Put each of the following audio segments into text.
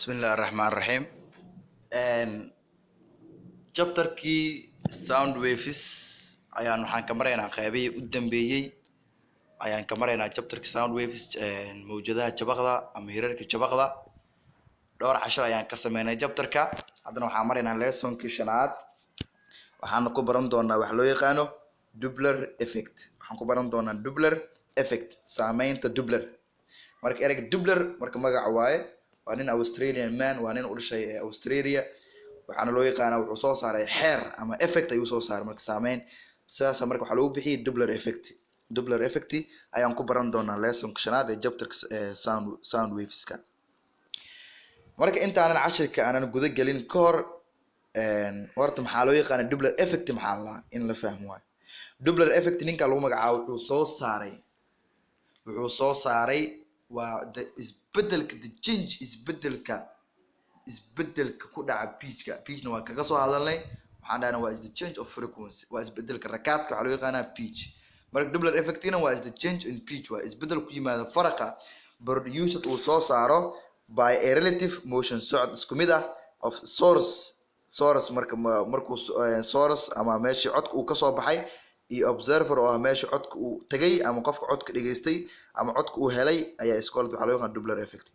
Bismillahi raxmaan raxiim. Chapterkii sound waves ayaan waxaan ka maraynaa qeybihii u dambeeyey ayaan ka maraynaa chapterka sound waves, mawjadaha jabaqda ama hirarka jabaqda. Dhowr cashar ayaan ka sameynay chapterka. Haddana waxaan maraynaa lessonkii shanaad. Waxaana ku baran doonaa wax loo yaqaano Doppler effect. Waxaan ku baran doonaa Doppler effect, saameynta Doppler. Marka ereyga Doppler marka magaca waaye, waa nin Australian man, waa nin u dhashay Australia. Waxaana loo yaqaanaa wuxuu soo saaray xeer ama effect ayuu soo saaray, marka saameyn sidaasa marka waxaa lagu bixiyay Doppler effect. Doppler effect ayaan ku baran doonaa lessonka shanaad ee chapterka sound waveska. Marka intaanan cashirka aanan guda gelin ka hor, horta maxaa loo yaqaana Doppler effect? Maxaa la in la fahmo waayo. Doppler effect ninka lagu magacaabo wuxuu soo saaray waa the isbedelka, the change, isbedelka ku dhaca pitchka. Pitchna waa kaga soo hadalnay. Waxaan dhahnay waa is the change of frequency, waa isbedelka rakaadka, waxaa loo yaqaanaa pitch. Marka Doppler effectina waa is the change in pitch, waa isbedel ku yimaada faraqa produced, uu soo saaro, by a relative motion, socod isku mid ah, of source. Marka markuu source ama meeshii codka uu kasoo baxay iyo observer oo ah meesha codka uu tagay ama qofka codka dhageystay ama codka uu helay ayaa iskoolad waxaa loo yaqaan Doppler effect.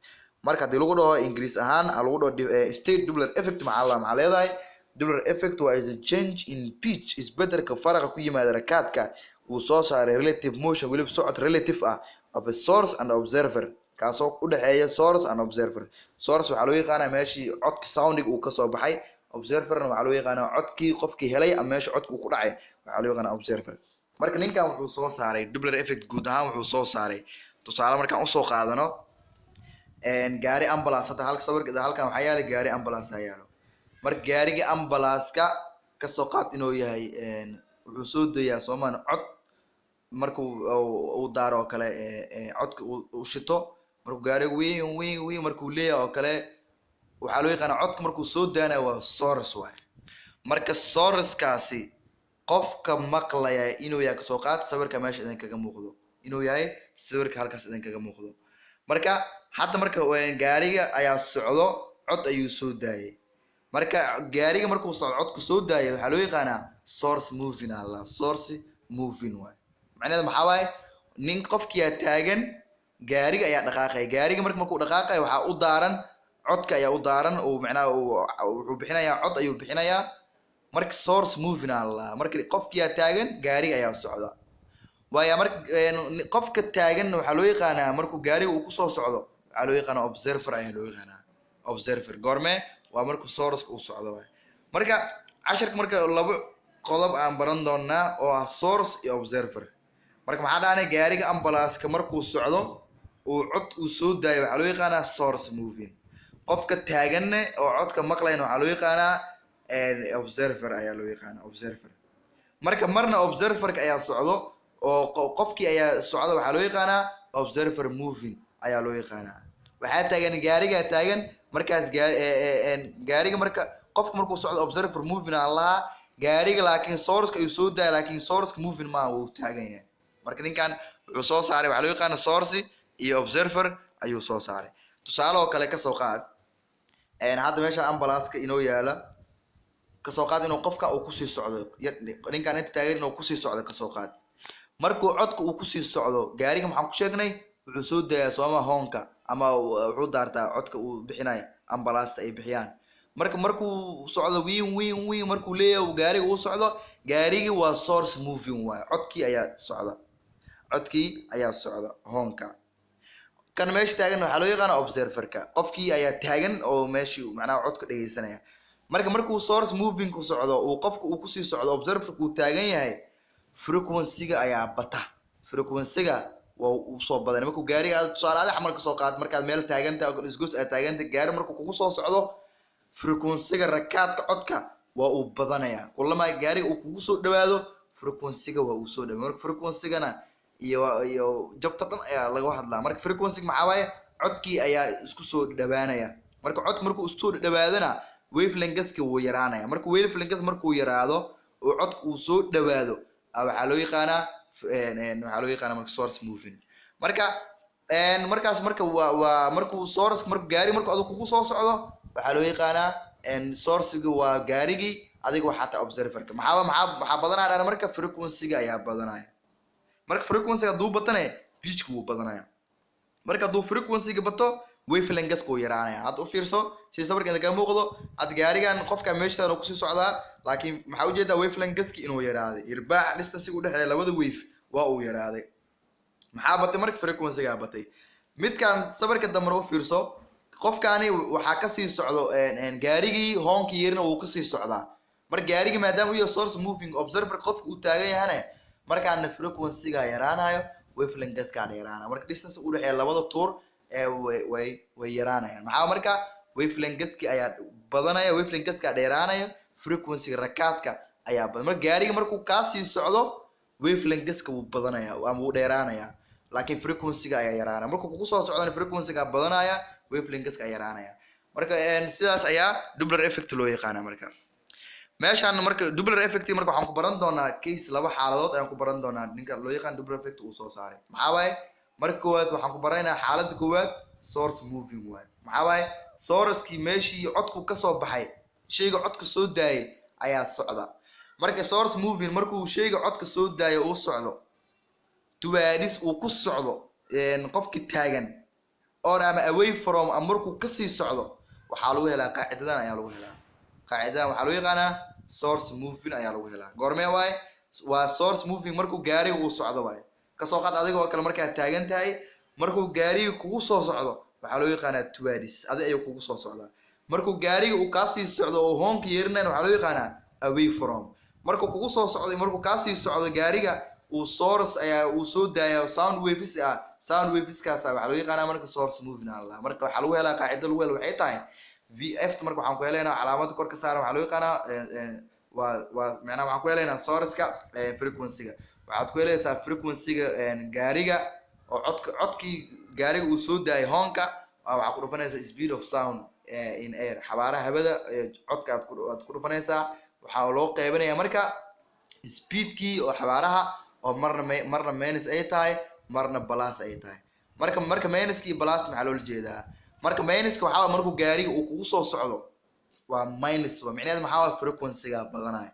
Marka haddii lagu dhaho Ingiriis ahaan lagu dhaho "State Doppler effect", maxaa la maxaa leedahay? Doppler effect waa is the change in pitch, isbedelka faraqa ku yimaada rakaadka uu soo saaray relative motion, weliba socod relative ah, of a source and observer, kaasoo u dhexeeya source and observer. Source waxaa loo yaqaanaa meeshii codka soundiga uu kasoo baxay. Observerna waxaa loo yaqaanaa codkii qofkii helay ama meesha codka uu ku dhacay waxaa loo yaqaanaa observer. Marka ninkan wuxuu soo saaray Doppler effect guud ahaan. Wuxuu soo saaray tusaale markaan usoo qaadano gaari ambulance. Hadda halka sawirka halkan waxaa yaala gaari ambulance ayaa yaalo. Marka gaariga ambulance-ka kasoo qaad inuu yahay, wuxuu soo dayaa soomaan cod markuu uu daaro oo kale, codka uu shito. Markuu gaariga wiin wiin wiin markuu leeyahay oo kale, waxaa loo yaqaanaa codka markuu soo daanayo waa source waay. Marka sourcekaasi qofka maqlaya inuu yahay, kasoo qaad sawirka meesha idinkaga muuqdo, inuu yahay sawirka halkaas idinkaga muuqdo. Marka hadda marka gaariga ayaa socdo, cod ayuu soo daayay. Marka gaariga markuu socdo, codku soo daayay waxaa loo yaqaanaa source moving alla source moving waay. Macnaheedu maxaa waaye? Nin qofkiyaa taagan, gaariga ayaa dhaqaaqaya. Gaariga marka markuu dhaqaaqaya waxaa u daaran codka ayaa u daaran, uu macnaha wuxuu bixinayaa, cod ayuu bixinayaa. Marka source moving alla marka qofkiyaa taagan, gaariga ayaa socda waaya. Marka qofka taagan waxaa loo yaqaanaa, markuu gaariga uu kusoo socdo, waxaa loo yaqaanaa observer ayaa loo yaqaanaa. Observer goorme waa? Markuu sourceka uu socdo waay. Marka casharka marka labo qodob aan baran doonaa oo ah source iyo observer. Marka maxaa dhahanay? Gaariga ambulance-ka markuu socdo uu cod uu soo daayo waxaa loo yaqaanaa source moving. Qofka taaganne oo codka maqlayna waxaa loo yaqaanaa observer ayaa loo yaqaanaa, observer. Marka marna observerka ayaa socdo oo qofkii ayaa socda, waxaa loo yaqaanaa observer moving ayaa loo yaqaanaa. Waxaa taagan gaarigaa taagan. Markaas gaariga marka qofka markuu socdo observer moving aan lahaa gaariga, laakiin sourceka ayuu soo daaya, laakiin sourceka moving maaha, wuu taagan yahay. Marka ninkan wuxuu soo saaray waxaa loo yaqaana source iyo observer ayuu soo saaray. Tusaale oo kale, kasoo qaad hadda meeshan ambulance-ka inoo yaala, kasoo qaad inuu qofka uu kusii socdo, ninkan inta taagan inuu kusii socdo. Kasoo qaad markuu codka uu kusii socdo gaariga, maxaan ku sheegnay? Wuxuu soo daayaa sooma hoonka ama wuxuu daartaa codka uu bixinayo ambalaasta ay bixiyaan. Marka markuu socdo, wiin wiin wiin markuu leeyahay gaariga uu socdo, gaarigii waa source moving waaye. Codkii ayaa socda, codkii ayaa socda hoonka. Kan meesha taagan waxaa loo yaqaana observerka. Qofkii ayaa taagan oo meeshii macnaha codka dhegeysanaya. Marka markuu source moving ku socdo, uu qofka uu kusii socdo, observerka uu taagan yahay, frequency-ga ayaa bata, frequency-ga waa uu soo badanay. Markuu gaariga aad tusaale adi xamal kasoo qaad, markaad meel taagantahay oo isgoos aad taagantahay, gaari markuu kugu soo socdo, frequency-ga rakaadka codka waa uu badanayaa. Kulamaa gaariga uu kugu soo dhawaado, frequency-ga waa uu soo dhawaado. Marka frequency-gana iyo chapter dhan ayaa laga hadlaa. Marka frequency maxaa waaye? Codkii ayaa isku soo dhawaanaya. Marka codka markuu isku soo dhawaadana, wavelengthka wuu yaraanaya. Marka wavelength markuu yaraado oo codka uu soo dhawaado, waxaa loo yaqaanaa marka source moving. Marka Markaas marka waa markuu source, markuu gaari, markuu adigu kugu soo socdo, waxaa loo yaqaanaa source-iga waa gaarigii, adiga waxaa tahay observerka. Maxaa badanaya dhana? Marka frequency-ga ayaa badanaya. Marka frequency-ga hadduu batane, pitch-ka wuu badanaya. Marka hadduu frequency-ga bato, wavelength wuu yaraanaya. Hadda u fiirso si sawirka inta kaga muuqdo. Hadda gaarigan qofka meeshaan uu kusii socdaa, laakiin maxaa ujeedaa? Wavelength inuu yaraaday, irbaaca distance u dhexeeya labada wave waa uu yaraaday. Maxaa batay marka? Frequency-gaa batay. Midkan sawirka dambena u fiirso. Qofkani waxaa kasii socdo gaarigii hoonkii yarina, wuu kasii socdaa. Marka gaarigii maadaama uu yahay source moving, observer qofka uu taagan yahane, markaana frequency-ga yaraanayo, wavelength-kaa dheeraanaya. Marka distance u dhexeeya labada tuur ee way yaraanayaan. Maxaa marka? Wavelength-ki ayaa badanaya, wavelength-ka dheeraanaya, frequency rakaadka ayaa badan. Marka gaariga markuu kaasii socdo, wavelength-ka wuu badanaya ama wuu dheeraanaya, laakiin frequency-ga ayaa yaraanaya. Markuu kugu soo socdana, frequency-ga badanaya, wavelength-ka ayaa yaraanaya. Marka sidaas ayaa Doppler effect loo yaqaana. Marka meeshaan marka Doppler effect, marka waxaan ku baran doonaa case, laba xaaladood ayaan ku baran doonaa ninka loo yaqaan Doppler effect uu soo saaray. Maxaa waaye? Marka koowaad waxaan ku baranaynaa xaaladda koowaad, source moving waaye. Maxaa waaye? Source-kii, meeshii codku kasoo baxay, shayga codka soo daayay ayaa socda. Marka source moving, markuu shayga codka soo daayo uu socdo, towards uu ku socdo qofki taagan, or ama away from, ama markuu kasii socdo, waxaa lagu helaa qaacidadan ayaa lagu helaa. Qaacidadan waxaa loo yaqaanaa source moving ayaa lagu helaa. Goormee waaye? Waa source moving markuu gaariga uu socdo waaye. Kasoo qaad adiga oo kale markaad taagan tahay, markuu gaariga kugu soo socdo, waxaa loo yaqaanaa towards, adi ayuu kugu soo socdaa. Markuu gaariga uu kaasii socdo oo hoonka yeerinayn, waxaa loo yaqaanaa away from. Markuu kugu soo socdo, markuu kaasii socdo gaariga, uu source ayaa uu soo daaya sound waves ah. Sound waveskaas waxaa loo yaqaanaa marka source moving aa la. Marka waxaa lagu helaa, qaacida lagu helo waxay tahay VF. Marka waxaan ku helaynaa calaamada kor ka saaran, waxaa loo yaqaanaa waa macnaha waxaan ku helaynaa source-ka frequency-ga. Waxaad ku helaysaa frequency-ga gaariga oo codka, codkii gaariga uu soo daayay hoonka, waxaa ku dhufanaysaa speed of sound in air, xawaaraha hawada codka aad ku dhufanaysaa. Waxaa loo qeybinayaa marka speedkii oo xawaaraha oo marna minus ay tahay, marna plus ay tahay. Marka minuska iyo plus maxaa loola jeedaa? Marka minuska waxaa waye markuu gaariga uu kugu soo socdo waa minus, waa micnaheedu maxaa waye? Frequency-ga badanaya.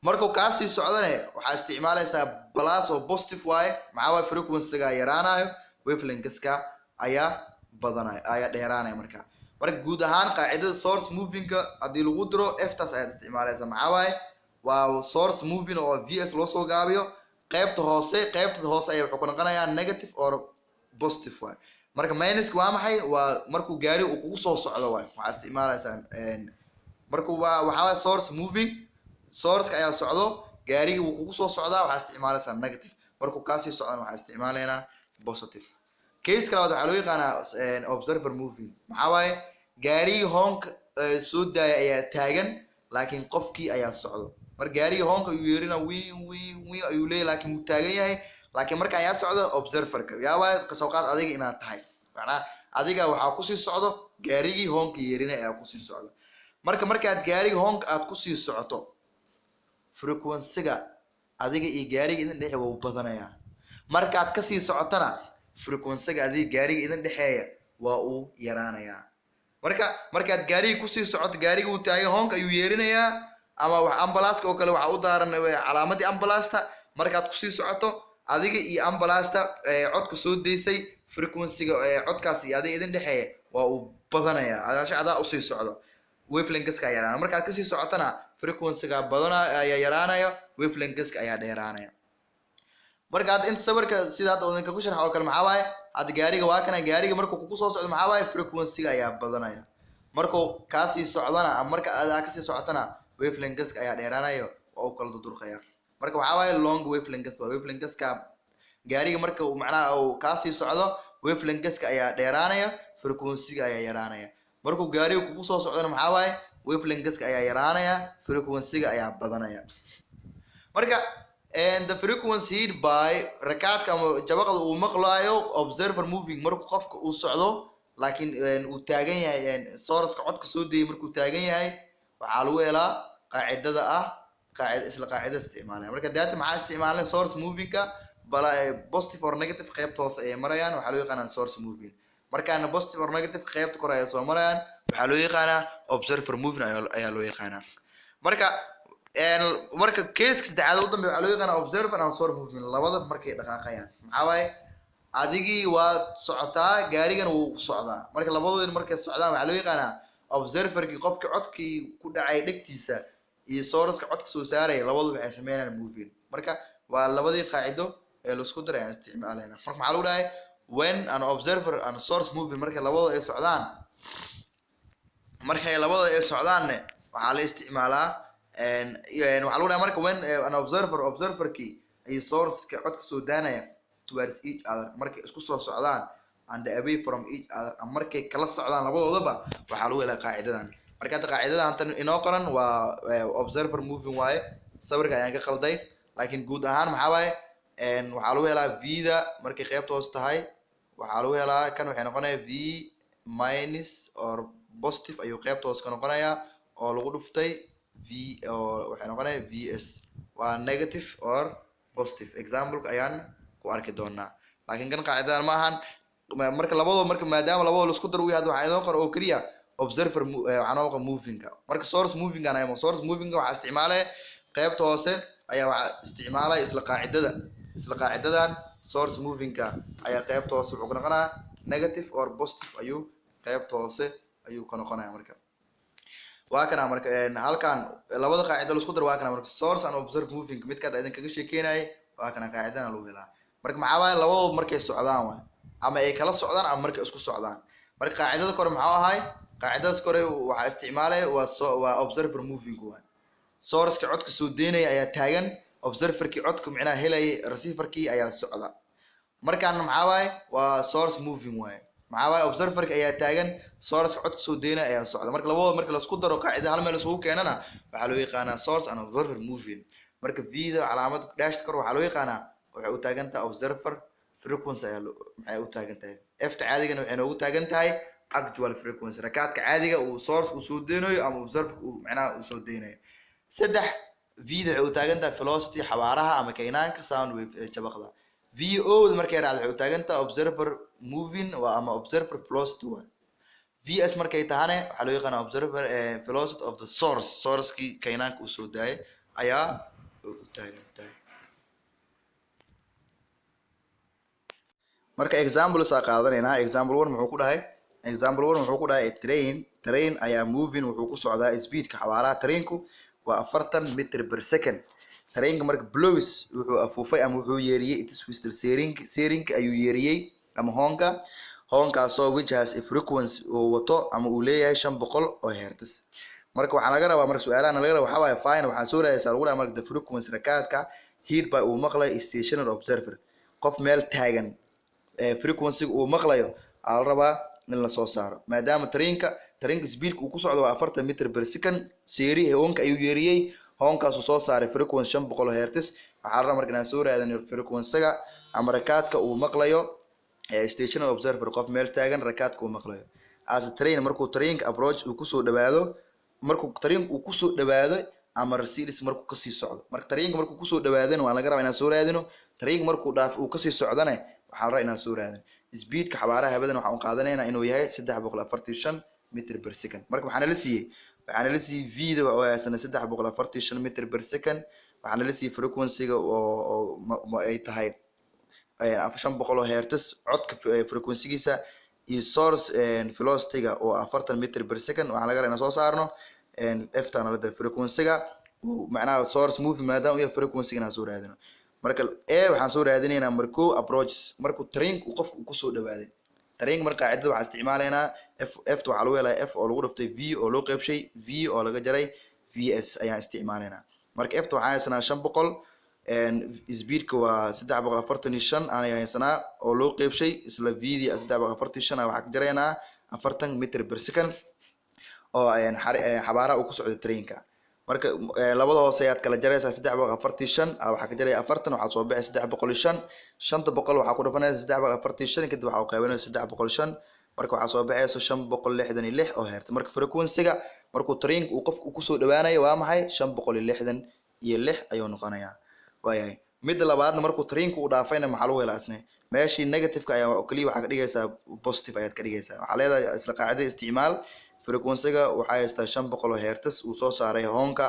Markuu kaasii socdane, waxaa isticmaalaysaa plus oo positive waaye. Maxaa waye? Frequency-ga yaraanayo, wavelengthska ayaa badanaya, ayaa dheeraanaya. Marka guud ahaan qaacidada source movingka haddii lagu diro, F-taas ayaad isticmaalaysaa. Maxaa waaye? Waa source moving oo VS loo soo gaabiyo. Qaybta hoose ayaa wuxuu ku noqonayaa negative or positive waaye. Marka minuska waa maxay? Waa markuu gaari uu kugu soo socdo waay. Waxaa isticmaalaysaa markuu waa, waxaa waye source moving, sourceka ayaa socdo, gaarigii wuu kugu soo socdaa, waxaa isticmaalaysaa negative. Markuu kaasii socdana, waxaa isticmaalaynaa positive. Case labaad waxaa loo yaqaanaa observer moving. Maxaa waaye? Gaarigii hoonka soo daaya ayaa taagan, laakiin qofkii ayaa socdo. Marka gaarigii hoonka ayuu yeerina, wiin wiin wiin ayuu leeyahy, laakiin wuu taagan yahay. Laakiin marka ayaa socdo observerka. Yaa waaye? Kasoo qaad adiga inaad tahay, macnaha adiga waxaa kusii socdo gaarigii hoonka yeerinay ayaa kusii socdo. Marka markaad gaariga hoonka aad kusii socoto, frequency-ga adiga iyo gaariga idin dhexe wuu badanayaa. Markaad kasii socotona, frequency-ga adiga gaariga idin dhexeeya waa uu yaraanayaa. Marka markaad gaariga kusii socoto, gaariga uu taagan, hoonka ayuu yeerinayaa, ama wax ambulance oo kale waxaa u daaran calaamadii ambulance-ta. Markaad kusii socoto, adiga iyo ambulance-ta codka soo daysay, frequency-ga codkaas iyo adiga idin dhexeeya waa uu badanayaa, adaasha adaa usii socdo, wavelengthska ayaa yaraanaya. Markaad kasii socotona, frequency-ga badana ayaa yaraanaya, wavelengthska ayaa dheeraanaya. Marka hadda inta sawirka sida hadda idinka ku sharxa oo kale, maxaa waaye? Hadda gaariga waa kana. Gaariga markuu kugu soo socdo, maxaa waaye? Frequency-ga ayaa badanaya. Markuu kaasii socdana ama marka adaa kasii socotana, wavelengthska ayaa dheeraanaya oo uu kala durdurqaya. Marka waxaa waaye long wavelength waa wavelengthska gaariga. Marka uu macnaha uu kaasii socdo, wavelengthska ayaa dheeraanaya, frequency-ga ayaa yaraanaya. Markuu gaariga kugu soo socdona, maxaa waaye? Wavelengthska ayaa yaraanaya, frequency-ga ayaa badanaya. Marka and the frequency heard by, rakaadka ama jabaqda uu maqlaayo observer moving, markuu qofka uu socdo laakiin uu taagan yahay, sourceka codka soo dayay markuu taagan yahay, waxaa lagu helaa qaacidada ah, qaacid isla qaacida isticmaalaya. Marka data maxaa isticmaalnay? Source movingka Bala positive or negative qaybta hoose ayay marayaan, waxaa loo yaqaanaa source moving. Markaana positive or negative qaybta kore ayay soo marayaan, waxaa loo yaqaanaa observer moving ayaa loo yaqaanaa. Marka caseka saddexaad u dambeeya waxaa loo yaqaanaa observer and source moving, labada markay dhaqaaqayaan. Maxaa waaye? Adigii waad socotaa, gaarigana wuu socdaa. Marka labadoodin markay socdaan, waxaa loo yaqaanaa observerkii, qofkii codkii ku dhacay dhegtiisa, iyo sourceka codka soo saaraya, labadu waxay sameynayaan moving. Marka waa labadii qaacido ee laisku daray aan isticmaalayna. Marka maxaa lagu dhahay? When an observer and source moving, marka labadooda ay socdaan, markay labadooda ay socdaanne waxaa la isticmaalaa, waxaa lagu dhahay marka when an observer, observerkii iyo sourceka codka soo daanaya, towards each other, markay isku soo socdaan, and away from each other, ama markay kala socdaan, labadoodaba waxaa lagu helaa qaacidadan. Marka hadda qaacidadan tan inoo qoran waa observer moving waaye. Sawirka ayaan ka qalday, laakiin guud ahaan maxaa waaye? Waxaa lagu helaa v-da markay qeybta hoos tahay, waxaa lagu helaa kan, waxay noqonaya v minus or positive ayuu qeybta hoos ka noqonayaa, oo lagu dhuftay v, oo waxay noqonaya v s, waa negative or positive. Exampleka ayaan ku arki doonaa, laakiin kan qaacidadan ma ahan. Marka labadoo, marka maadaama labadoo laisku dar u yahay, waxaa inoo qoran oo keliya observer, waxaa noo qoran movingka. Marka source moving aymo, source movingka waxaa isticmaalaya qeybta hoose ayaa waxaa isticmaalaya isla qaacidadan. Source movingka ayaa qeybta hoose wuxuu ka noqonayaa negative or positive ayuu qeybta hoose ayuu ka noqonaya. Marka waa kana, marka halkan labada qaacido laisku dar waa kana. Marka source and observe moving midkaad idin kaga sheekeynayay waa kana, qaacidana lagu helaa. Marka maxaa waaye? Labadooda markay socdaan waay, ama ay kala socdaan ama markay isku socdaan. Marka qaacidada kore maxuu ahay? Qaacidadaas kore waxaa isticmaalaya waa observer moving waay. Sourceka codka soo deynaya ayaa taagan, observerkii codka micnaha helayay, receiverkii ayaa socda. Markaan maxaa waaye? Waa source moving waaye. Maxaa waaye? Observerka ayaa taagan, sourceka codka soo deynaya ayaa socda. Marka labadooda marka laisku daro, qaacida hal meel isugu keenana, waxaa loo yaqaanaa source and observer moving. Marka v-da calaamad dash kor waxaa loo yaqaanaa, waxay u taagan tahay observer frequency ayaa maxay u taagan tahay. Fta caadigana waxay noogu taagan tahay actual frequency, rakaadka caadiga uu source uu soo deynayo ama observerka uu macnaha uu soo deynayo. Saddex, v-da waxay u taagan tahay velocity, xawaaraha ama kaynaanka sound wave ee jabaqda. V o da markay raacdo waxay u taagan tahay observer moving waa ama observer velocity waa. V s markay tahane waxaa loo yaqaanaa observer velocity of the source, sourcekii kaynaanka uu soo daayay ayaa u taagan tahay. Marka examples aa qaadanaynaa. Example one muxuu ku dhahay? Example one wuxuu ku dhahay train ayaa moving, wuxuu ku socdaa speedka, xawaaraha trainku waa 40 meter per second. Trainka marka blows, wuxuu afuufay ama wuxuu yeeriyey its whistle, seerinka ayuu yeeriyey ama hoonka, hoonkaasoo which has a frequency uu wato ama uu leeyahay 500 oo hertz. Marka waxaa laga rabaa, marka su-aalahan laga rabaa waxaa waaye, find, waxaa soo raadaysaa lagu dhahay marka the frequency, rakaadka, heard by, uu maqlayo, stationary observer, qof meel taagan frequency-ga uu maqlayo aa la rabaa in lasoo saaro, maadaama trainka speedka uu ku socdo waa 40 meter per second. Seeri hoonka ayuu yeeriyey, hoonkaasuu soo saaray frequency 500 hertz. Waxaa la rabaa marka inaan soo raadino frequency-ga ama rakaadka uu maqlayo stationary observer, qof meel taagan rakaadka uu maqlayo, as a train, markuu trainka approach uu kusoo dhawaado, markuu trainka uu kusoo dhawaado ama recedes, markuu kasii socdo. Marka trainka markuu kusoo dhawaadana waa laga rabaa inaan soo raadino, trainka markuu dhaaf uu kasii socdana waxaa la rabaa inaan soo raadino. Speedka xawaaraha hawadana waxaan u qaadanaynaa inuu yahay 345 meter per second. Marka waxaana la siiyey v-da oo haysana 345 meter per second. Waxaana la siiyey frequency-ga oo ay tahay 500 oo hertz codka frequency-giisa, iyo source velocity-ga oo 40 meter per second. Waxaa laga rabaa inaan soo saarno f-tana la dara frequency-ga macnaha source moving maadaama uu yahay, frequency-ga inaan soo raadino. Marka a waxaan soo raadinaynaa markuu approach, markuu trainku qofka uu kusoo dhawaaday trainka. Marka qaacidada waxaan isticmaalaynaa f, f waxaa lagu helaa f oo lagu dhuftay v oo loo qeybshay v oo laga jaray v s ayaan isticmaalaynaa. Marka f waxaan haysanaa 500, speedka waa 345 aanay haysanaa, oo loo qeybshay isla v-dii 345, waxaa ka jaraynaa 40 meter per second oo xabaaraha uu ku socdo trainka. Marka labada hoose ayaad kala jaraysaa. 345 waxaa ka jaraya 40, waxaa soo baxay 305. 500 waxaa ku dhufanaysa 345, kadib waxaa u qaybanaysa 305. Marka waxaa soo baxaysa 566 oo hertz. Marka frequency-ga markuu trainka uu qofka kusoo dhawaanayo waa maxay? 566 ayuu noqonayaa. Waayahay. Midda labaadna, markuu trainku uu dhaafayna, maxaa lagu helaa? Isne meeshii negativeka ayaa kaliya waxaa ka dhigaysaa positive ayaad ka dhigaysaa. Waxaa leedahay, isla qaacidada isticmaal. Frequency-ga waxaa haystaa 500 oo hertz uu soo saaray hoonka.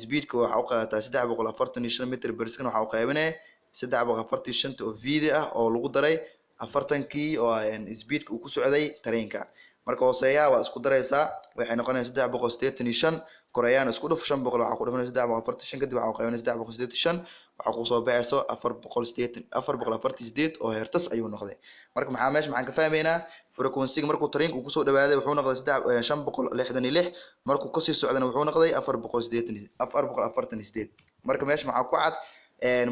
Speedka waxaa u qaadataa 345 meter per second. Waxaa u qaybinaya 345-ta oo v-da ah oo lagu daray 40-kii oo speedka uu ku socday tareenka. Marka hooseeyaha waa isku daraysaa, waxay noqonaysaa 385. Koreeyaan isku dhuf, 500 waxaa ku dhufanaya 345, kadib waxaa u qaybinaya 385. Waxaa kusoo baxayso 480, 448 oo hertz ayuu noqday. Marka maxaa meesha maxaan ka fahmaynaa? Frequency-ga markuu tareenka uu kusoo dhawaaday wuxuu noqday saddex 566. Markuu kasii socdana wuxuu noqday 480, 448. Marka meesha maxaa ku cad?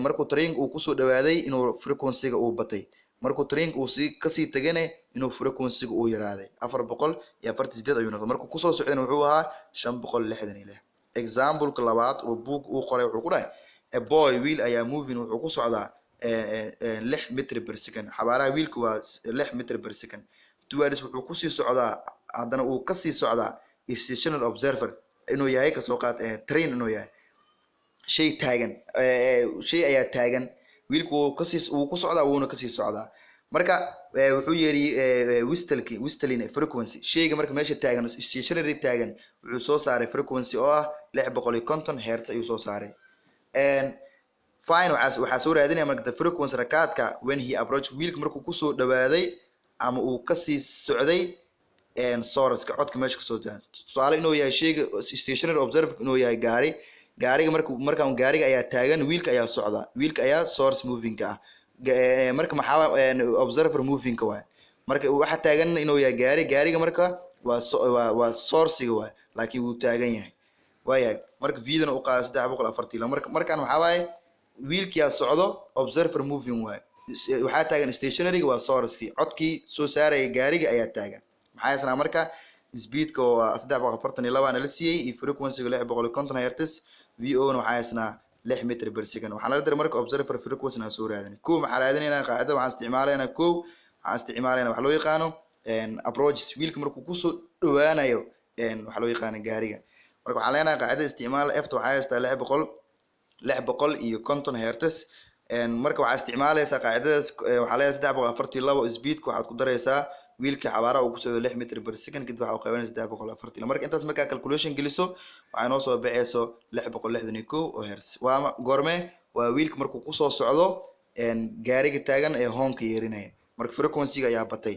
Markuu tareenka uu kusoo dhawaaday inuu frequency-ga uu batay, markuu tareenka uu sii kasii tagana inuu frequency-ga uu yaraaday. 448 ayuu noqday. Markuu kusoo socdana wuxuu ahaa 566. Example-ka labaad oo book uu qoray wuxuu ku dhahay: a boy, wiil ayaa moving, wuxuu ku socdaa 6 meter per second. Xawaaraha wiilka waa 6 meter per second. Towards, wuxuu kusii socdaa, haddana uu kasii socdaa stationary observer inuu yahay, kasoo qaad train inuu yahay shay taagan. Shay ayaa taagan, wiilku wuu kasii, wuu ku socdaa, wuuna kasii socdaa. Marka wuxuu yeeri whistleki, whistling frequency. Shayga marka meesha taagan, stationary taagan, wuxuu soo saaray frequency oo ah 650 hertz ayuu soo saaray. Fine, waxaa soo raadinaya marka the frequency, rakaadka, when he approach, wiilka markuu kusoo dhawaaday ama uu kasii socday sourceka codka meesha kasoo daa. Tusaale, inuu yahay shayga stationary observer inuu yahay gaari. Gaariga marka, markaan gaariga ayaa taagan, wiilka ayaa socda, wiilka ayaa source moving-ka ah. Marka maxaa observer moving-ka waay? Marka waxa taagan inuu yahay gaari. Gaariga marka waa source-iga waay, laakiin wuu taagan yahay, waayahay. Marka v-dana u qaada 342. Marka markaan maxaa waaye? Wiilkiyaa socdo, observer moving waay. Waxaa taagan stationary-ga waa source-kii codkii soo saaraya, gaariga ayaa taagan. Maxaa haysanaa marka? Speedka oo 342 nala siiyey iyo frequency-ga 650 hertz. V o na waxaa haysanaa 6 meter per second. Waxaa nala diray marka observer frequency aan soo raadin. Kow, maxaa raadinaynaa? Qaacidada waxaan isticmaalaynaa, kow, waxaan isticmaalaynaa waxa loo yaqaano approaches, wiilka markuu kusoo dhawaanayo waxaa loo yaqaano gaariga. Marka waxaan leenahay, qaacidada isticmaal. F-ta waxaa haystaa 650 hertz. Marka waxaa isticmaalaysaa qaacidadaas. Waxaa leedahay 342 speedka waxaad ku daraysaa wiilka xawaaraha uu kusocdo 6 meter per second, kadib waxaa u qaybanaysa 342. Marka intaas markaa calculation geliso, waxay noo soo baxayso 661 oo hertz. Waa goorme? Waa wiilka markuu kusoo socdo gaariga taagan ee hoonka yeerinaya. Marka frequency-ga ayaa batay.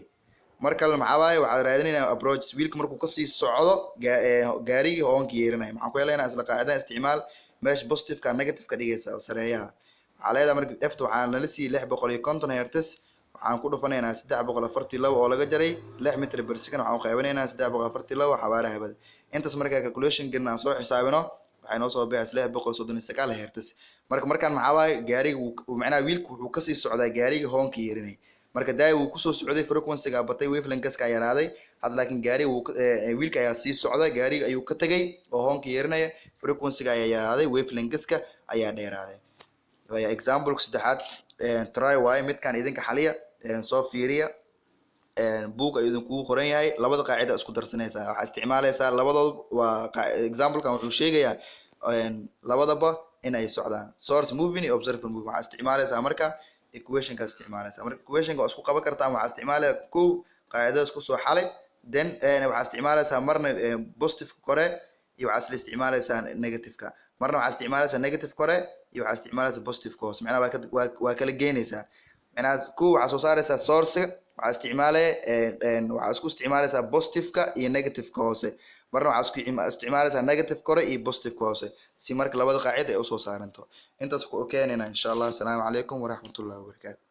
Mar kale maxaa waaye? Waxaad raadinaynaa approach, wiilka markuu kasii socdo gaarigii hoonka yeerinaya. Maxaan ku helaynaa? Isla qaacidadan isticmaal. Meesha positive-ka negative ka dhigaysa oo sareeyaha. Waxaa leedahay marka f-ta waxaa nala siiyey 650 hertz, waxaan ku dhufanaynaa 342 oo laga jaray 6 meter per second, waxaan u qaybinaynaa 342 xawaaraha hawada. Intaas markaa calculation gelin, aan soo xisaabino, waxay noo soo baxaysa 639 hertz. Marka markaan maxaa waaye? Gaariga macnaha wiilku wuxuu kasii socdaa gaariga hoonka yeerinay. Marka daaya wuu kusoo socday, frequency-ga batay, wavelengths-ka yaraaday. Hadda laakiin gaariga wuu wiilka ayaa sii socda, gaariga ayuu ka tegay oo hoonka yeerinaya. Frequency-ga ayaa yaraaday, wavelengths-ka ayaa dheeraaday. Waaya example-ka saddexaad try waaye midkan, idinka xaliya, soo fiiriya. Book ayuu idinkugu qoran yahay. Labada qaacida isku darsanaysaa, waxaa isticmaalaysaa labadood. Waa example-kan wuxuu sheegayaa labadaba in ay socdaan, source moving iyo observer moving. Waxaa isticmaalaysaa marka equationkaas isticmaalaysaa. Marka equationka waa isku qaban kartaa. Waxaa isticmaalaya, kow, qaacidadaas kusoo xalay. Then waxaa isticmaalaysaa marna positive kore iyo waxaa isla isticmaalaysaa negative-ka, marna waxaa isticmaalaysaa negative kore iyo waxaa isticmaalaysaa positive ka hoose. Macnaha waa kala geynaysaa. Macnaha kow, waxaa soo saaraysaa source, waxaa isticmaalaya, waxaa isku isticmaalaysaa positive-ka iyo negative-ka hoose. Marna waxaa isku isticmaalaysaa negative kore iyo positive-ka hoose, si marka labada qaacida ay usoo saaranto. Intaas ku keenayna, insha Allah. Asalaamu calaykum waraxmatullahi wabarakaatu.